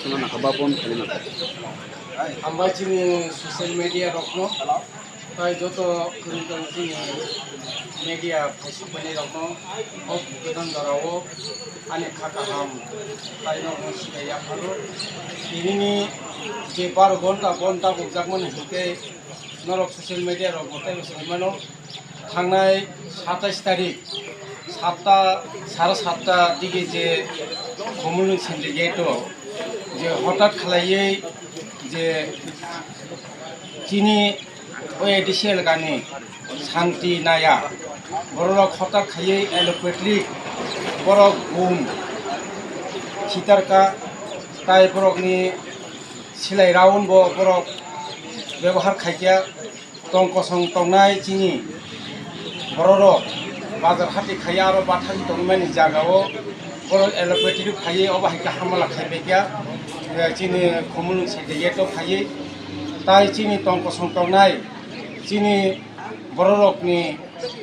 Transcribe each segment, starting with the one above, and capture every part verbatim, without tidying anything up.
Suna naka ba bon kali naka. Hambai chini social media rokno, tai joto kwrwng tong chini media Facebook bai rokno, o kwthang jorao ani kha kaham tai no sibai yapharo. Tinini je baro ghonta bon tabukjakmani hinkhe norok social media rok bo tei bo swngwi mano. Thangnai satais tarik satta, sara satta dige je Khumulwng Syndicate o je hotat khlaiwi je chini o A D C elakani santi naya, bororok hotat khaiwi allopathic borok gum khitarka, tai borokni silai round bo borok bebohar khaikha. Tong kosong tongnai chini bororok bazar hati khaiya aro bathang tongmani jagao borok allopathic phaiwi obo hai khe hamla khaibaikha, eh, chini Khumulwng Syndicate o phaiwi tai chini tong kosong tongnai chini bororokni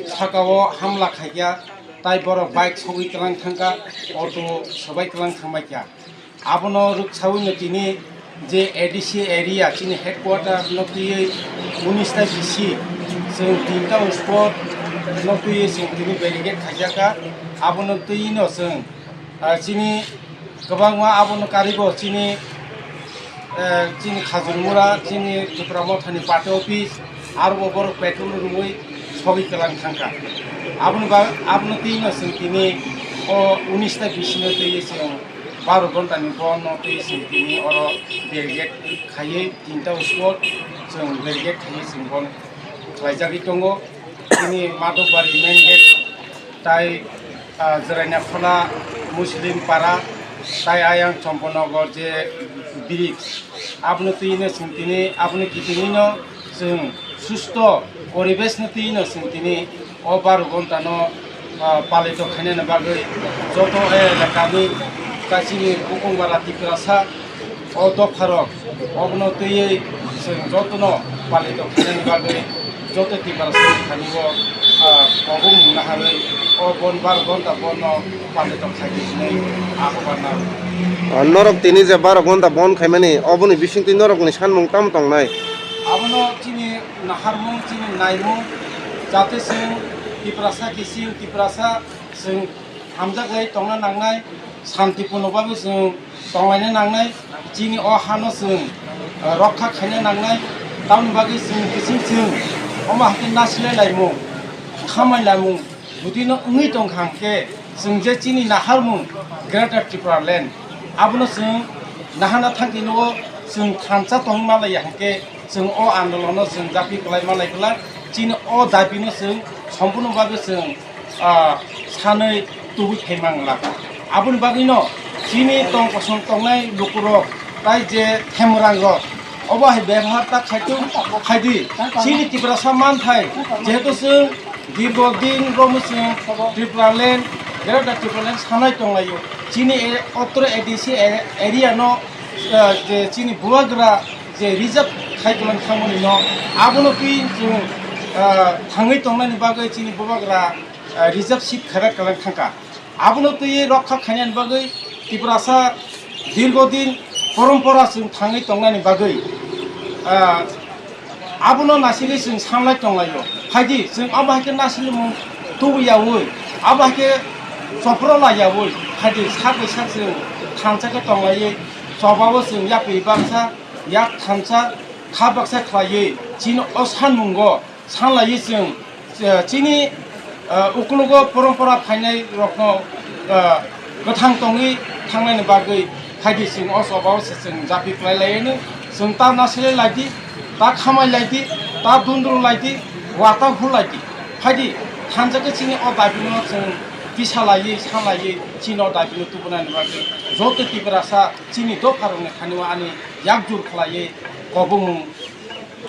sakao hamla khaikha, tai borok bike sogwi twlang thangkha, auto sobai twlang thangbaikha. Abono rwksaui no tini je A D C area chini headquarter no twiwi unis ta bisi chwng tinta spot no twiwi chwng tini barricade khaijakha. Abono twiwi no chwng, ah, chini kwbangma abono karibo chini, eh, chini Khajurmura, chini Tipra Mothani party office, aro bo borok petrol rwui sogwi kwlang thangkha. Aboni ba-, abono twiwi no chwng tini o unis ta bisi no twiwi chwng baro ghonta ni bon no tei chwng tini oro barricade khaiwi tinta spot chwng barricade khaiwi chwng bon khlaijagwi tongo. Tini Madhobari main gate tai, ah, Jwraina Khola Muslim Para tai ayang Chomponogo je bridge, abono twi no chwng tini, aboni kitingwi no chwng susto poribesh no twi no chwng tini o baro ghonta no, ah, palito khainani bagwi joto elakani chini Bukungbara Tiprasa o dopharok obono twiwi chwng jotono palito khainani bagwi joto Tiprasa ni thani o, ah, kobong mungna harwi o bon baro ghonta bono palito khaidi hinwi ahobar naro. Ah, norok tini je baro ghonta bon khaimani oboni bisingtwi norokni sanmung tamo tongnai? Abono chini naharmung, chini naimung, jate chwng Tiprasa kiching, Tiprasa chwng hamjaklai tongna nangnai, santipurno bagwi chwng tonglaina nangnai, chini o hano chwng, eh, rokha khaina nangnai, tamoni bagwi chwng kiching chwng omo hai khe nasilai laimung, khamai laimung, jodi no wngwi tongkha hwnkhe, chwng je chini naharmung Greater Tripura Land, abono chwng nahana thangkhe no chwng thansa tongwi malaiya hwnkhe, chwng o andolono chwng japhi kwlai malai kwlai, chini o dabino chwng sompurno bagwi chwng, ah, sanwi tubui thai mangla. Aboni bagwino chini tong kosong tongnai lukurok tai je themrangrok obo hai bebhar ta khaitung khaidi. Chini Tiprasa manthai jehetu chwng dirgo din romwi chwng Tripura Land, Greater Tripura Land sanai tonglaio. Chini e-, otro A D C e-, area no, ah, je chini bubagra je reserve khai kwlang thangmani no, abono twi chwng, ah, thangwi tongnani bagwi chini bubagra, ah, reserve seat khairak kwlang thangkha. Abono twi rokha khainani bagwi Tiprasa dirgo din porompora chwng thangwi tongnani bagwi, ah, abono naisingwi chwng sanlai tonglaio. Phaidi chwng abo hai khe naisilmung tubu yaui, abo hai khe chopro lai yaui, phaidi sak bai sak chwng thansa khe tonglaiwi, chobao chwng yapri baksa, yak thansa, kha baksa khlaiwi chini o sanmungo sanlaiwi chwng, eh, chini, eh, ukologo porompora phainai rokno, eh, kwthang tongwi thangnani bagwi phaidi chwng o chobao se chwng japhi kwlai laino. Chwng ta nasilai laidi, ta khamai laidi, ta dundru laidi, wata hu laidi. Phaidi thansa khe chini o dabino chwng tisa laiwi, sa laiwi chini o dabino tubunani bagwi joto Tiprasa chini dopharokni thani o ani yakjur khlaiwi kobongmung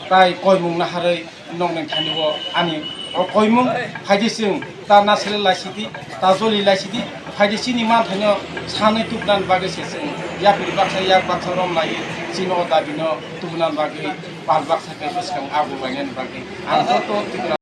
tai koimung naharwi nokni thani o ani o koimung phaidi chwng ta nasilai laisidi, ta joli laisidi, phaidi chini manthaino sanwi tubunani bagwi se chwng yapri baksa yak baksa romlaiwi chini o dabino tubunani bagwi pal baksa khe bwskang abo lainani bagwi ang joto Tripura